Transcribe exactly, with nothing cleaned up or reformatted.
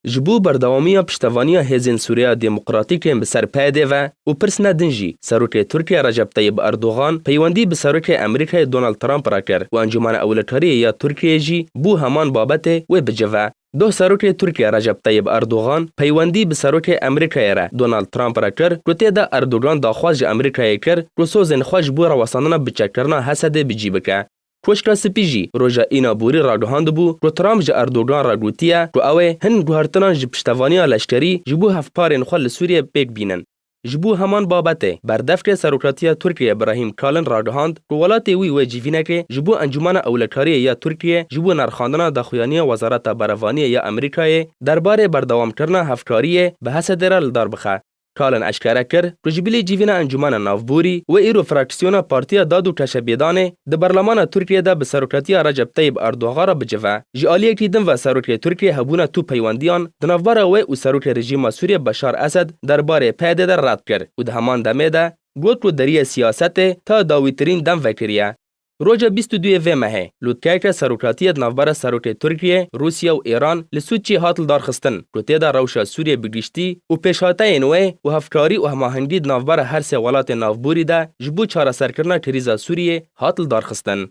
Ji bo berdewamiya piştevaniya Hêzên Sûriya Demokratîk ên bi ser P Y D ve û pirs ne din jî, Serokê Tirkiye Recep Tayyip Erdogan peywendî bi Serokê Amerîkayê Donald Trump re kir û Encûmena Ewlekariyê ya Tirkiyeyê jî bo heman babetê wê bicive. Doh Serokê Tirkiye Recep Tayyip Erdogan peywendî bi Serokê Amerîkayê re Donald Trump re kir ku tê de Erdogan daxwaz ji Amerîkayê kir ku sozên xwe ji bo rawestandina biçekirina Hesedê bi cî bike. Koşka Spî jî roja îna borî ragihandibû ku Trump ji Erdogan re gotiye ku ew ê hin guhertinan ji piştevaniya leşkerî ji bo hevkarên xwe li Sûriyê pêk bînin. Ji bo heman babetê, berdevkê serokatiya Tirkiyê Brahîm Kalin ragihand ku welatê wî wê civînekê ji bo Encûmena Ewlekariyê ya Tirkiyê ji bo nerxandina daxuyaniya Wezareta Berevaniyê ya Amerîkayê derbarê berdewamkirina hevkariyê bi Hesedê re li dar bixe. Kalin eşkere kir ku ji bilî civîna Encûmena Navborî wê îro fraksiyona Partiya Dad û Keşebêdanê di Berlemana Tirkiyê de bi serokatiya Recep Tayyip Erdogan re bicive. Ji aliyekî din ve serokê Tirkiyê hebûna tu peywendiyan di navbera wê û serokê rejîma Sûriyê Beşar Esed derbarê P Y D de red kir û di heman demê de got ku deriyê siyasetê ta dawîtirîn dem vekiriye. Roja bîst û duyê vê mehê, lûtkeyeke serokatiyê di navbera serokê Tirkiye, Rûsya û Îran li Sûçî hat lidarxistin, ku tê de rewşa Sûriyê bi giştî û pêşhateyên wê û hevkarî û hemahengî di navbera her sê welatên navborî de ji bo çareserkirina krîza Sûriyê hat lidarxistin.